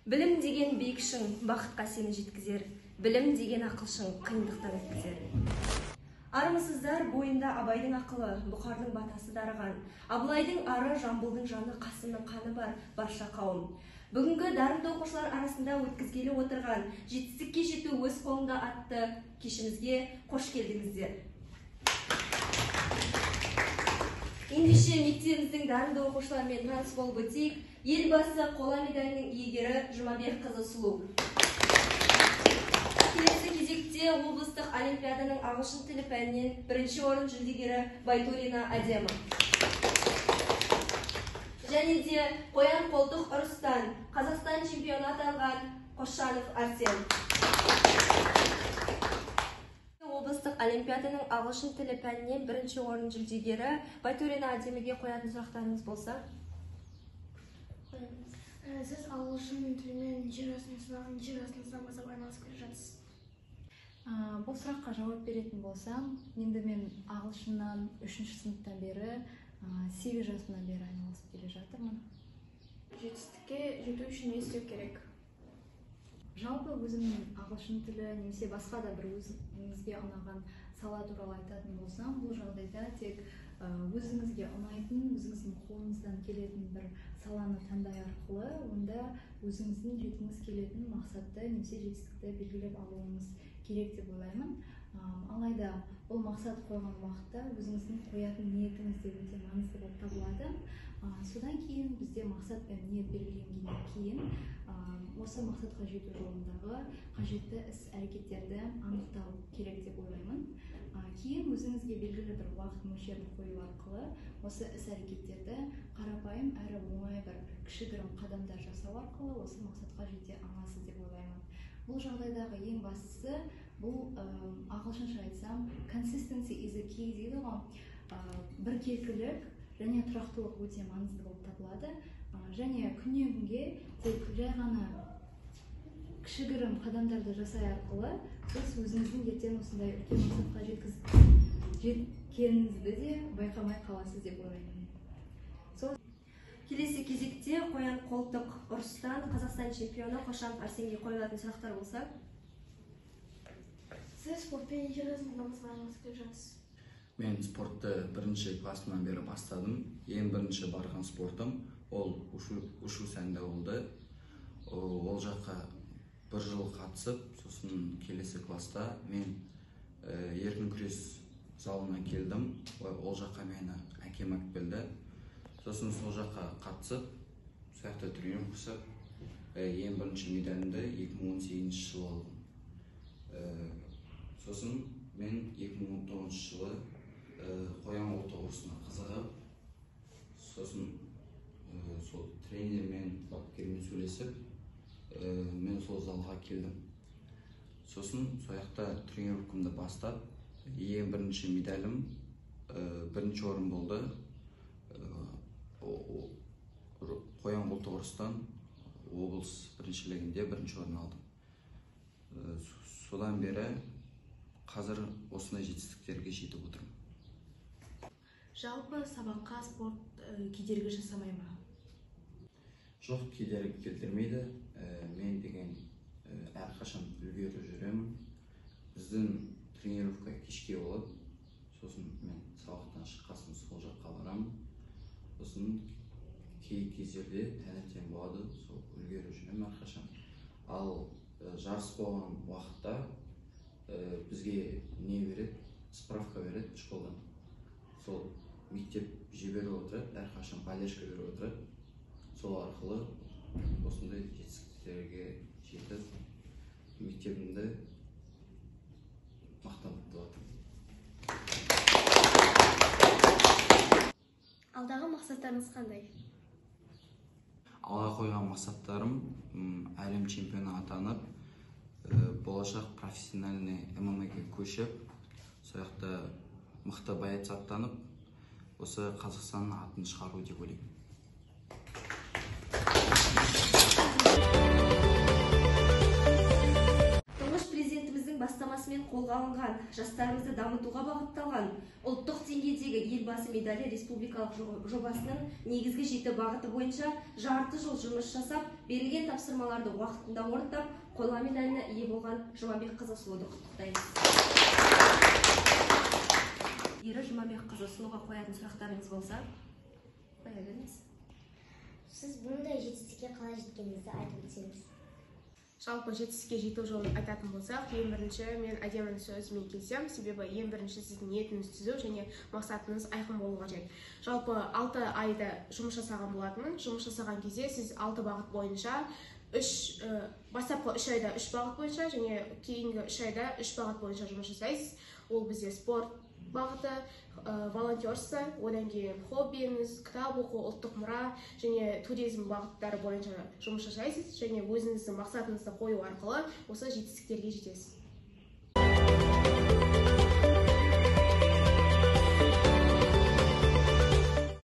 Білім деген биік шың, бақытқа сені жеткізер. Білім деген ақылшың, қиындықтан өткізер. Армысыздар, бойында Абайдың ақылы, Бұқардың батасы дарыған. Абылайдың ары, Жамбылдың жаны, Қасымның қаны бар барша қауым. Бүгінгі дарынды оқушылар арасында өткізгелі отырған жетістікке жету өз қолыңда атты кешімізге қош келдіңіздер. Ендеше мектебіміздің дарынды оқушыларымен таныс болып өтейік. Елбасы қола медалінің иегері Жұмабекқызы Сұлу. Келесі кезекте облыстық олимпиаданың ағылшын тілі пәнінен бірінші орын жүлдегері Байтурина Әдемі. Және де қоян қолтық ұрыстан Қазақстан чемпионы атанған Қошанов Арсен. Облыстық олимпиаданың ағылшын тілі пәнінен бірінші орын жүлдегері Байтурина Әдеміге қоятын сұрақтарыңыз болса? Сіз ағылшын тілімен неше жасыңыздан бастап айналысып келе жатсыз? Бұл сұраққа жауап беретін болсам, енді мен ағылшыннан 3-ші сыныптан бері, 8 жасымнан бері айналысып келе жатырмын. Жетістікке жету үшін не істеу керек? Жалпы өзімнің ағылшын тілі немесе басқа да бір өзіңізге ұнаған сала туралы айтатын болсам, бұл жағдайда тек өзіңізге ұнайтын, өзіңіздің қолыңыздан келетін бір саланы таңдай арқылы онда өзіңіздің жеткіңіз келетін мақсатты немесе жетістікті белгілеп алуыңыз керек деп ойлаймын. Алайда бұл мақсат қойған уақытта өзіңіздің қоятын ниетіңіз де өте маңызды болып табылады. Содан кейін бізде мақсат пен ниет белгіленгеннен кейін осы мақсатқа жету жолындағы қажетті іс-әрекеттерді анықтау керек деп ойлаймын. Кейін өзіңізге белгілі бір уақыт мөлшерін қою арқылы осы іс-әрекеттерді қарапайым әрі оңай бір кішігірім қадамдар жасау арқылы осы мақсатқа жете аласыз деп ойлаймын. Бұл жағдайдағы ең бастысы бұл ағылшынша айтсам consistency is a key дейді ғой. Біркелкілік және тұрақтылық өте маңызды болып табылады. Және күннен күнге тек жай ғана кішігірім қадамдарды жасай арқылы сіз өзіңіздің ертең осындай үлкен мақсатқа жеткеніңізді де байқамай қаласыз деп ойлаймын. Келесі кезекте қоян қолтық ұрыстан Қазақстан чемпионы Қошанов Арсенге қойылатын сұрақтар болса? Сіз спортпен неше жасыңыздан бастап айналысып келе жатсыз? Мен спортты бірінші классымнан бері бастадым. Ең бірінші барған спортым ол ушу сәнді болды. Ол жаққа бір жыл қатысып, сосын келесі класста мен еркін күрес залына келдім. Ол жаққа мені әкем алып келді. Сосын сол жаққа қатысып, сол жақта тренировка жасап, ең бірінші медалімді 2018 жылы алдым. Сосын мен 2019 жылы қоян қолтық ұрысына қызығып, сосын сол тренермен, бапкермен сөйлесіп, мен сол залға келдім. Сосын сол жақта тренировкамды бастап, ең бірінші медалім бірінші орын болды. Қоян қолтық ұрыстан облыс біріншілігінде бірінші орын алдым. Содан бері қазір осындай жетістіктерге жетіп отырмын. Жалпы сабаққа спорт кедергі жасамай ма? Жоқ, кедергі келтірмейді. Мен деген әрқашан үлгеріп жүремін. Біздің тренировка кешке болады. Сосын мен сабақтан шыққасын сол жаққа барамын. Сосын кей кездерде таңертең болады, сол үлгеріп жүремін әрқашан. Ал жарыс болған уақытта бізге не береді? Справка береді школдан. Сол мектеп жіберіп отырады, әрқашан поддержка беріп отырады. Сол арқылы осындай жетістіктерге жетіп, мектебімді мақтан тұтып жатырмын. Алдағы мақсаттарыңыз қандай? Алға қойған мақсаттарым әлем чемпионы атанып, болашақ профессиональный ММА-ге көшіп, сол жақта мықты боец атанып, осы Қазақстанның атын шығару деп ойлаймын. Тұңғыш президентіміздің бастамасымен президент қолға алынған жастарымызды дамытуға бағытталған ұлттық деңгейдегі Елбасы медалі республикалық жобасының негізгі 7 бағыты бойынша жарты жыл жұмыс жасап, берілген тапсырмаларды уақытында орындап, қола медаліне ие болған Жұмабек қызы Сұлуды құттықтаймыз. Ері Жұмабек қызы Сұлуға қоятын сұрақтарыңыз болса, қоя беріңіз. Сіз бұндай жетістікке қалай жеткеніңізді айтып өтсеңіз. Жалпы жетістікке жету жолын айтатын болсақ, ең бірінші мен Әдемінің сөзімен келісемін, себебі ең бірінші сіздің ниетіңіз түзу және мақсатыңыз айқын болу қажет. Жалпы 6 айда жұмыс жасаған болатынмын. Жұмыс жасаған кезде сіз 6 бағыт бойынша бастапқы 3 айда 3 бағыт бойынша және кейінгі 3 айда 3 бағыт бойынша жұмыс жасайсыз. Ол бізде спорт бағыты, волонтерство, одан кейін хоббиіңіз, кітап оқу, ұлттық мұра және туризм бағыттары бойынша жұмыс жасайсыз және өзіңіздің мақсатыңызды қою арқылы осы жетістіктерге жетесіз.